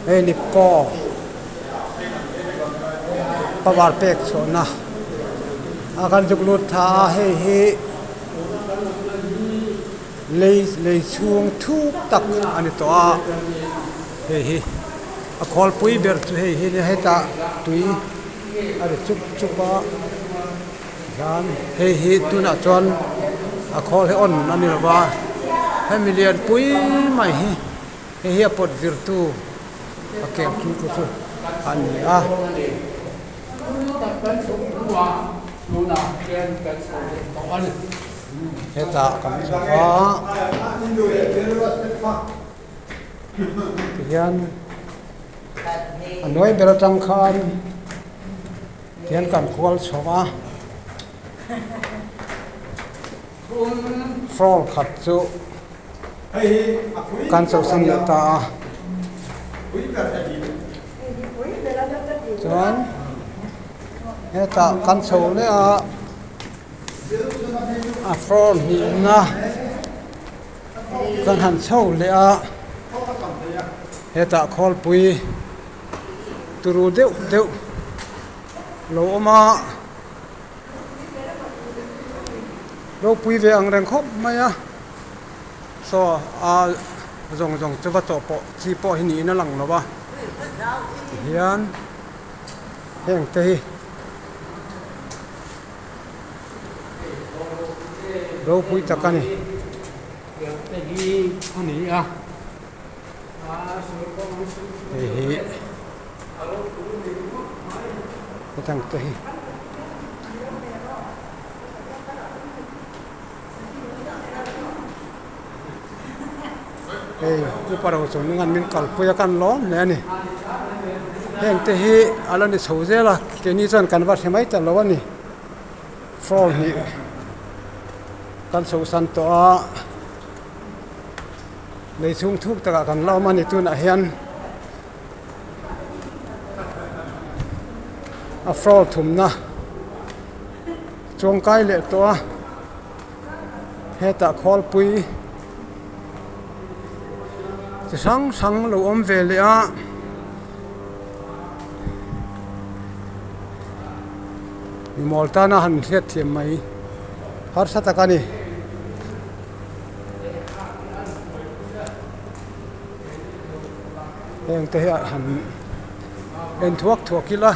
Hei Nipco power pek chhuahna a kan zuk lut tha a hei hi lei lei chhung thuk tak a ni tawh a hei hi a khawlpui ber chu hei hi nia hetah tui a ri chup chup a hian hei hi tunah chuan a khawl hi on a ni lo va hemi lianpui mai hi. Hei hi a pawt virtu a keng chu te chu a ni a. Hetah kan chho a tihian a hnuai ber atang khan tihian kan kual chho a floor khat chu. Kan chawhsan leh ta a chuan hetah kan chho leh a a floor hnihna kan han chho leh a hetah khawlpui turu deuh deuh lo awm a. Ropui ve ang reng khawp mai a saw a zawng zawng chu va chawh pawh chi pawh hi niin a lang lo a tihian heng te hi ropui tak a ni. Hei hi hetiang te hi hei upa ro chu nungan min kalpui a kan lawm hle a ni heng te hi a la ni chho zel a keini chuan kan va hre mai ta lo a ni floor hnih kan chhohsan tawh a. Lei chhung thuk takah kan la awm a ni tunah hian a floor thumna chuangkai leh tawh a hetah khawlpui chi hrang hrang lo awm ve leh a mimawl tana han hriatthiam mai harsa tak a ni. Heng te hi a han en thuak thuak ila.